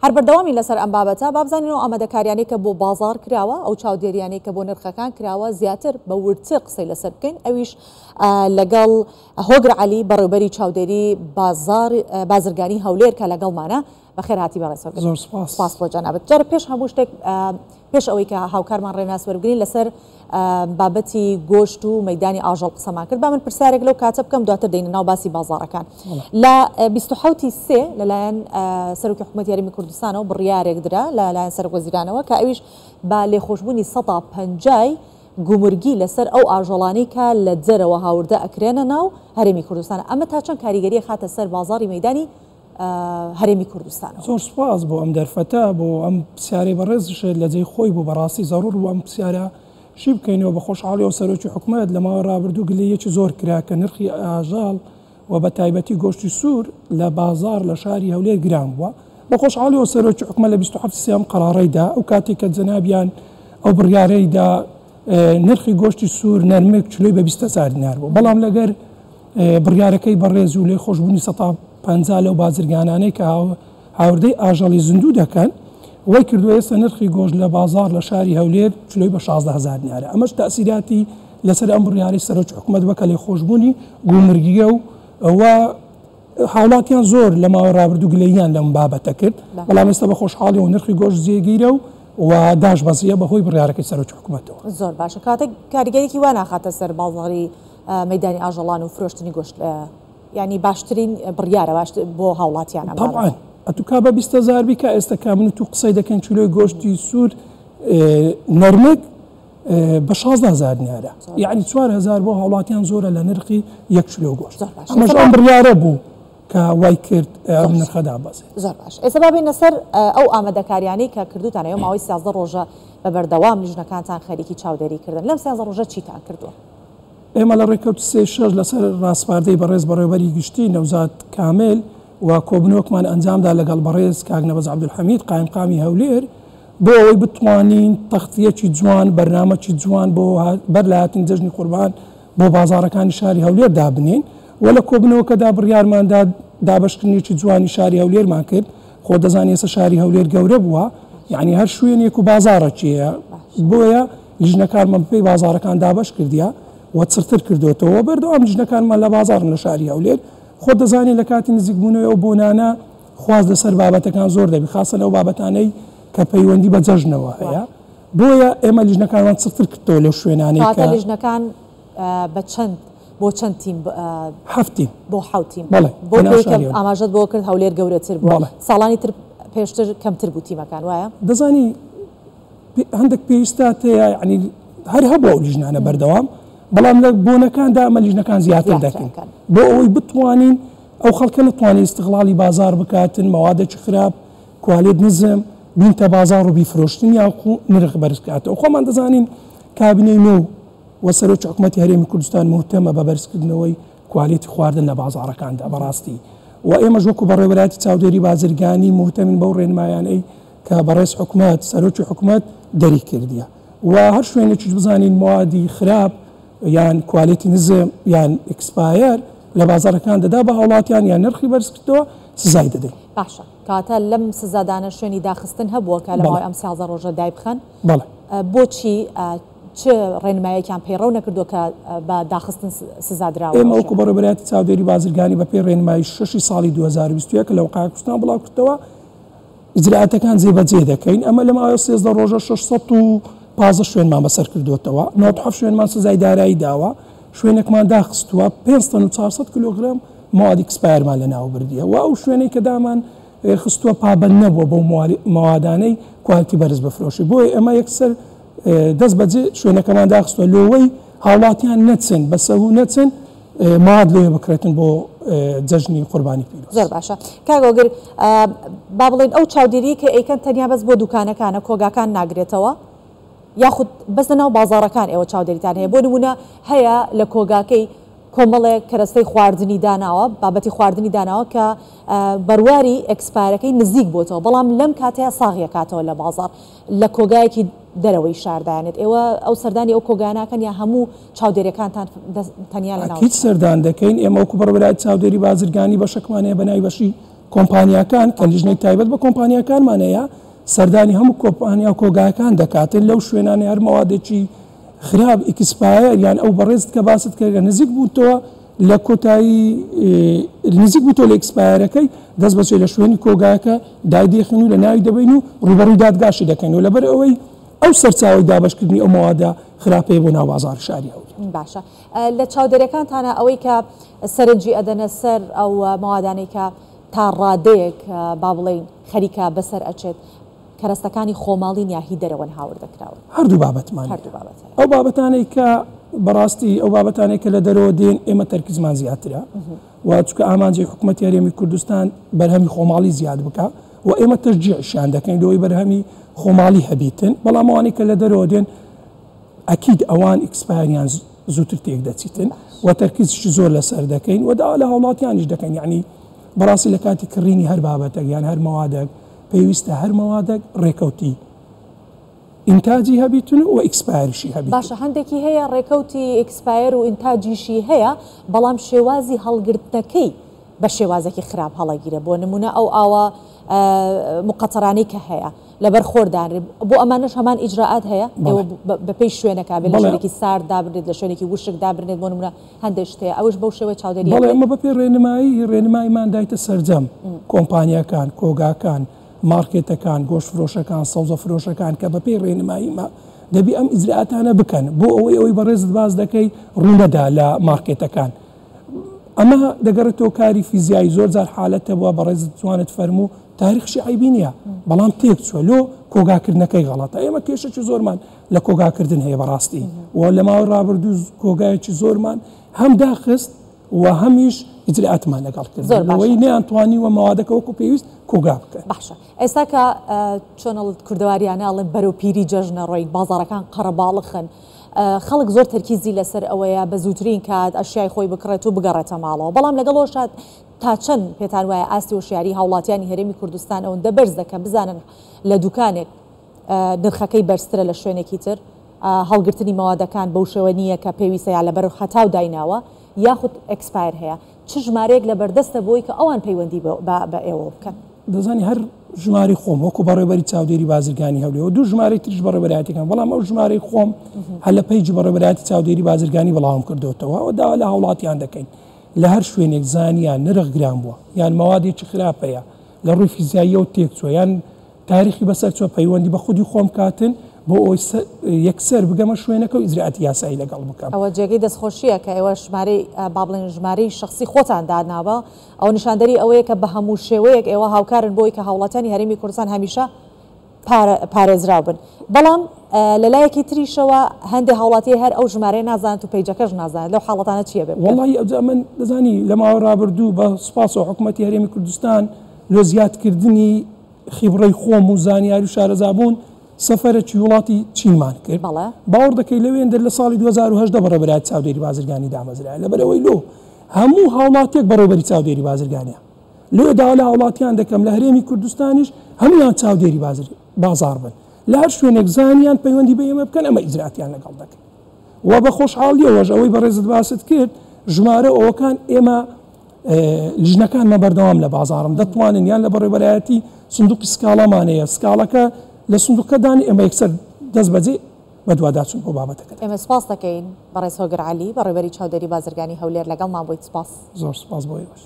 هەر بەردەوامین لەسەر ئەم بابەتە، با بزانین ئەو ئامادەکاریانەی کە بۆ بازاڕ کراوە، ئەو چاودێریانەی کە بۆ نرخەکان کراوە زیاتر بە وردتر قسەی لەسەر بکەین، ئەویش لەگەڵ هۆگر عەلی بەڕێوبەری چاودێری بازاڕ بازرگانی هەولێر کە لەگەڵمانە. بەخێرهاتی بەڕێز هۆگر. زۆر سوپاس. سوپاس بۆ جەنابت. جارێ پێش هەموو شتێک پێش ئەوەی کە هاوکارمان ڕێناس وەربگرین لەسەر بابەتی گۆشت و مەیدانی ئاژەڵ قسەمان کرد، با من پرسیارێک لەو کاتە بکەم دواتر دێینە ناو باسی بازاڕەکان. لە 27 ی سێ لەلایەن سەرۆکی حکوومەتی هەرێمی کوردستانەوە بڕیارێک درا لەلایەن سەرۆکوەزیرانەوە کە ئەویش بە لێخۆشبوونی سەدا پەنجای گومرگی لەسەر ئەو ئاژەڵانەی کە لە دەرەوە هاوردە ئەکرێنە ناو هەرێمی کوردستان. ئەمە تا چەند کاریگەری ئەخاتە سەر بازاڕی مەیدانی هەرێمی کوردستانەوە؟ زۆر سوپاس بۆ ئەم دەرفەتە، بۆ ئەم پرسیارەی بەڕێزیشت لە جێی خۆی بوو، بەڕاستی زەروور بوو ئەم پرسیارە شی بکەینەوە. بە خۆشحاڵیەوە سەرۆکی حکومەت لە ماوەی ڕابردوو گلەییەکی زۆر کرا کە نرخی ئاژەڵ و بە تایبەتی گۆشتی سوور لە بازاڕ لە شاری هەولێر گران بووە. بە خۆشحاڵیەوە سەرۆکی حکومەت لە 27 سێ ئەم قەرارەی دا، ئەو کاتێک کە جەنابیان ئەو بڕیارەی دا نرخی گۆشتی سوور نەرمک چلۆی بە 20 هەزار دینار بوو، بەڵام لەگەر بڕیارەکەی بەڕێز و لێخۆشبوونی 50% لەو بازرگانانەی کە هاوردەی ئاژەڵی زیندوو دەکەن، وای کردووە ئێستا نرخی گۆشت لە بازاڕ لە شاری هەولێر کیلۆی بە 16 هەزار دینارە. ئەمەش تەئسیراتی لەسەر ئەم بڕیارەی سەرۆکی حکومەت بووە کە لێخۆشبوونی گومرگییە و و هاوڵاتیان زۆر لە ماوەی ڕابردوو گلەییان لەم بابەتە کرد، بەڵام ئێستا بە خۆشحاڵیەوە نرخی گۆشت جێگیرە و و داشبەزییە بەهۆی بڕیارەکەی سەرۆکی حکومەتەوە. زۆر باشە. کاتێک کاریگەریی وا ناخاتە سەر بازاڕی مەیدانی ئاژەڵان و فرۆشتنی گۆشت لە یانی باشترین بڕیارە باش بۆ هاوڵاتیان ئەم تەبعەن ئەتوو کا بە 20 هەزار بی کا ئێستا کا من و تو قسەی دەکەین کیلۆی گۆشتی سوور نەرمک بە 16 هەزار دینارە، یعنی 4 هەزار بۆ هاوڵاتیان زۆرە لە نرخی یەک کیلۆ گۆشت. ئەمەش ئەم بڕیارە بوو کە وای کرد ئەم نرخە دابەزێت. زۆر باش، ئێستا با بێینە سەر ئەو ئامادەکاریانەی کە کردوتانە. ئێوە ماوەی 13 ڕۆژە بە بەردەوام لیژنەکانتان خەریکی چاودێری کردن. لەم 13 ڕۆژە چیتان کردووە؟ ئێمە لە ڕێکەوت 3/6 لەسەر ڕاسپاردەی بەڕێز بەڕێوەبەری گشتی نەوزاد کامل و کۆبنەوەکمان ئەنجامدا لەگەڵ بەڕێز کاک نەبەز عەبدولحەمید قایمقامی هەولێر بۆ ئەوەی بتوانین تەختیەکی جوان، بەرنامەکی جوان بۆ بەر لە هاتنی جەژنی قوربان بۆ بازاڕەکانی شاری هەولێر دابنێین و لە کۆبنەوەکەدا بڕیارماندا دابەشکردنێکی جوانی شاری هەولێرمان کرد. خۆ دەزانی ئێستا شاری هەولێر گەورە بووە، یعنی هەر شوێنێک و بازاڕێکی هەیە، بۆیە لیژنەکانمان بەپێی بازاڕەکان دابەش کردیە و چڕتر کردوێتەوە. بەردەوام لیژنەکانمان لە بازاڕن لە شاری هەولێر. خۆ دەزانی لە کاتی نزیکبوونەوەی ئەو بۆنانە خواست لەسەر بابەتەکان زۆر دەبی، خاصە لەو بابەتانەی کە پەیوەندی بە جەژنەوە هەیە، بۆیە ئێمە لیژنەکانمان چڕتر کردەوە لەو شوێنانەی کە لیژنەکان بە چەند بۆ چەند تیم؟ حەفت تیم. بۆ حەوت تیم. بەڵێ. بۆ ئاماژەت بۆ کرد هەولێر گەورەتر بوو، ساڵانی تر پێشتر کەمتر بوو تیمەکان، وایە؟ دەزانی هەندێک پێویستات هەیە، یعنی هەر هەبوو ئەو لیژنانە بەردەوام، بەڵام لە بۆنەکاندا ئەمە لیژنەکان زیاتر دەکەین بۆ ئەوەی بتوانین ئەو خەڵکە نتوانێت ئیستغلالی بازار بکاتن، مەوادێکی خراپ کوالێت نزم بینتە بازار و بیفرۆشتن یاخو نرخ بەرز بکاتەوە. خۆمان دەزانین کابینەی نۆ و سەرۆکی حکوومەتی هەرێمی کوردستان مهتەمە بە بەرزکردنەوەی کوالێتی خواردن لە بازاڕەکاندا بەڕاستی و ئێمەش وەکو بەڕێوەبەرایەتی چاودێری بازرگانی مهتەمین بەو ڕێنمایانەی کە بەڕێز حکومەت سەرۆکی حکومەت دەری کردیە و هەر شوێنێکیش بزانین موادی خراپ یان کوالێتی نزم یان expire لە بازاڕەکان دەدا بە هاوڵاتیان یان نرخی بەرز کردەوە سزای دەدەین. باشە کەواتە لەم سزادانە شوێنی داخستن هەبووە کە لە ماوەی ئەم 13 ڕۆژە دایبخەن؟ بەڵێ. بۆچی چ ڕێنمایەکیان پەیڕەو نەکردووە کە بە داخستن سزا دراوە؟ ئێمە وەکو بەڕێوەبەرایەتی چاودێری بازرگانی بەپێی ڕێنمایی شەشی ساڵی 2021 لە وقایع کوردستان بڵاو کردەوە ئیجرائاتەکان جێبەجێ دەکەین. ئەمە لە ماوەی 13 ڕۆژە 615 شوێنمان بەسەر کردوێتەوە، 97 شوێنمان سزای دارایی داوە، شوێنێکمان داخستووە، 5 تەن و 400 کیلۆگرام موادی expire مان لەناو بردیە و ئەو شوێنەی کە دامان خستووە پابەند نەبووە بەو مەوادانەی quality بەرز بفرۆشی، بۆیە ئێمە یەکسەر دەست بەجێ شوێنەکەمان داخستووە لۆوەی هاوڵاتیان نەچن بە سەهوو نەچن مواد لێ بکرێتن بۆ جەژنی قوربانی پیرۆز. زۆر باشە کاک هۆگر، با بڵێین ئەو چاودێریەی کە ئەیکەن تەنیا بەس بۆ دوکانەکانە، کۆگاکان ناگرێتەوە یاخود بەس لەناو بازاڕەکان ئێوە چاودێریتان هەیە؟ بۆ نمونە هەیە لە کۆگاکەی کۆمەڵێک کەرەستەی خواردنی داناوە، بابەتی خواردنی داناوە کە بەرواری expire ەکەی نزیک بۆتەوە، بەڵام لەم کاتەیە ساغیەکاتەوە لە بازاڕ لە کۆگایەکی دەرەوەی شار دایانێت. ئێوە ئەو سەردانی ئەو کۆگایانەکەن یا هەموو چاودێریەکانتان تەنیا لە ناو؟ ئەکید سەردان دەکەین. ئێمە وەکو بەڕێوەبەرایەتی چاودێری بازرگانی بەشەکمان هەیە بە ناوی بەشی کۆمپانیاکان کە لیژنەی تایبەت بە کۆمپانیاکانمان هەیە سەردانی هەموو کۆمپانیا و کۆگاکان دەکاتن لەو شوێنانەی هەر مەوادێکی خراپ expire یان ئەو بەڕێزت کە باست کرد نزیک بووتەوە لە کۆتایی نزیک بووتەوە لە expire ەکەی دەست بەجێ لە شوێنی کۆگاکە دایدێخین و لە ناوی دەبەین و ڕووبەڕووی دادگاشی دەکەین و لەبەر ئەوەی ئەو سەرچاوەی دابەشکردنی ئەو مەوادە خراپەیە بۆ ناو بازاڕی شاری هەولێر. باشە لە چاودێرەکانتانا ئەوەی کە سەرنجی ئەدەنە سەر ئەو مەوادانەی کە تا ڕادەیەک با بڵێین خەریکە بەسەر ئەچێت کەرەستەکانی خۆماڵین یا هی دەرەوەن هاوردە کراون؟ هەردوو بابەتمان هەیە. ئەو بابەتانەی کە بەڕاستی ئەو بابەتانەی کە لە دەرەوە دێن ئێمە تەرکیزمان زیاترە و چونکە ئامانجی حکوومەتی هەرێمی کوردستان بەرهەمی خۆماڵی زیاد بکا و ئێمە تەشجیعیشیان دەکەین لەوەی بەرهەمی خۆماڵی هەبیتن، بەڵام ئەوانەی کە لە دەرەوە دێن ئەکید ئەوان expire یان زووتر تێک دەچیتن و تەرکیزیشی زۆر لەسەر دەکەین و داوا لە هاوڵاتیانیش دەکەین یعنی بەڕاستی لە کاتی کڕینی هەر بابەتێک یان هەر مەوادێک پێویستە هەر مەوادێک ڕێکەوتی ئینتاجی هەبیتن و expire یشی هەبیتن. باشە هەندێکی هەیە ڕێکەوتی expire و ئینتاجیشی هەیە بەڵام شێوازی هەڵگرتنەکەی بە شێوازێکی خراپ هەڵەگیرێ بۆ نمونە ئەو ئاوە مقەتەرانەی کە هەیە لەبەر خۆر دانرێ بۆ ئەمانەش هەمان ئیجرائات هەیە ئێوە بەپێی شوێنەکە بێت لە شوێنێکی سارد دابنرێت لە شوێنێکی وشک دابنرێت بۆ نمونە هەندێک شت هەیە ئەوش بەو شێوەیە چاودێری بەڵێ ئەمە بەپێی ڕێنمایی ڕێنماییمان دایتە سەرجەم کۆمپانیاکان کۆگاکان مارکێتەکان گۆشتفرۆشەکان سەوزەفرۆشەکان کە بەپێی ڕێنماییمە دەبی ئەم ئیجرائاتانە بکەن بۆ ئەوەی ئەوەی بەڕێزت باس دەکەی ڕوونەدا لە مارکێتەکان ئەمە دەگەڕێتەوە کاری فیزیایی زۆر جار حالەت هەبووە بەڕێزت جوانت فەرموو تاریخشی عەیبی نییە بەڵام تێک چووە لۆ کۆگاکردنەکەی غەڵەتە ئێمە کێشەکی زۆرمان لە کۆگاکردن هەیە بەڕاستی و لە ماوەی ڕابردوو کۆگایەکی زۆرمان هەم داخست و هەمیش ئیجرائاتمان لەگەڵ کرد زۆر باشە لەوەی نەیانتوانیوە مەوادەکە وەکو پێویست کۆگا بکەن. باشە ئێستا کە چۆن کوردەواریانە ئەڵێن بەرەو پیری جەژنە ڕۆین بازاڕەکان قەرەباڵخن خەڵک زۆر تەرکیزی لەسەر ئەوەیە بە زووترین کات ئەشیای خۆی بکڕێت و بگەڕێتە ماڵەوە، بەڵام لەگەڵ ئەوەشا تا چەند پێتان وایە ئاستی هۆشیاری هاوڵاتیانی هەرێمی کوردستان ئەوەندە بەرزە کە بزانن لە دوکانێک نرخەکەی بەرزترە لە شوێنێکی تر، هەڵگرتنی مەوادەکان بەو شێوە نییە کە پێویستە یا لەبەر هەتاو دایناوە یاخود expire هەیە، چ ژمارەیەک لەبەردەستە بۆی کە ئەوان پەیوەندی بە ئێوەوە بکەن؟ دەزانی هەر ژمارەی خۆم وەکو بەڕێوەبەری چاودێری بازرگانی هەولێر و دوو ژمارەی تریش بەڕێوەبەرایەتیەکان بەڵام ئەو ژمارەی خۆم هەر لە page ی بەڕێوەبەرایەتی چاودێری بازرگانی بڵاوم کردۆتەوە و داوا لە هاوڵاتیان دەکەین لە هەر شوێنێک زانیان نرخ گران بووە یان مەوادێکی خراپ هەیە لە ڕووی فیزیاییەوە تێکچووە یان تاریخی بەسەر چووە پەیوەندی بە خودی خۆم کاتن بۆ ئەوەی یەکسەر بگەمە شوێنەکە و ئیجرائاتی یاسایی لەگەڵ بکەم. ئەوە جێگەی دەستخۆشییە کە ئێوە ژمارەی با بڵێین ژمارەی شەخسی خۆتان داناوە ئەوە نیشاندەری ئەوەیە کە بە هەموو شێوەیەک ئێوە هاوکارن بۆ ئەوەی کە هاوڵاتیانی هەرێمی کوردستان هەمیشە پارێزراو بن. بەڵام لە لایەکی تریشەوە هەندێ هاوڵاتی هەر ئەو ژمارەیە نازانێت و پەیجەکەش نازانێت، لەو حاڵەتانە چی ئەبێ بکەن؟ وەڵاهی ئەوجا من دەزانی لە ماوەی ڕابردوو بە سوپاسەوە حکوومەتی هەرێمی کوردستان لۆ زیادکردنی خیبڕەی خۆم و زانیاری و شارەزابوون سەفەرەکی وڵاتی چینمان کرد باوەڕ دەکەی لەوێندەر لە ساڵی 2018 بەڕێوەبەرایەتی چاودێری بازرگانی دامەزرایە لەبەرئەوەی لۆ هەموو هاوڵاتیەک بەڕێوەبەری چاودێری بازرگانیە لۆیە داوا لە هاوڵاتیان دەکەم لە هەرێمی کوردستانیش هەموویان چاودێری بازاڕ بن لە هەر شوێنێک زانیان پەیوەندی بە ئێمە بکەن ئەمە ئیجراتیان لەگەڵ دەکەین و بە خۆشحاڵیەوەش ئەوەی بەڕێزت باست کرد ژمارە ئەوەکان ئێمە لیژنەکانمان بەردەوام لە بازاڕن دەتوانن یان لە بەڕێوەبەرایەتی سندوقی سکاڵامان هەیە سکاڵەکە لە سندوقەکە دانێ ئێمە یەکسەر دەست بەجێ بەدواداچوون بۆ بابەتەکە دەکەین. ئێمە سوپاست دەکەین بەڕێز هۆگر عەلی، بەڕێوەبەری چاودێری بازرگانی هەولێر لەگەڵمان بوویت سوپاس. زۆر سوپاس بۆ ئێوەش.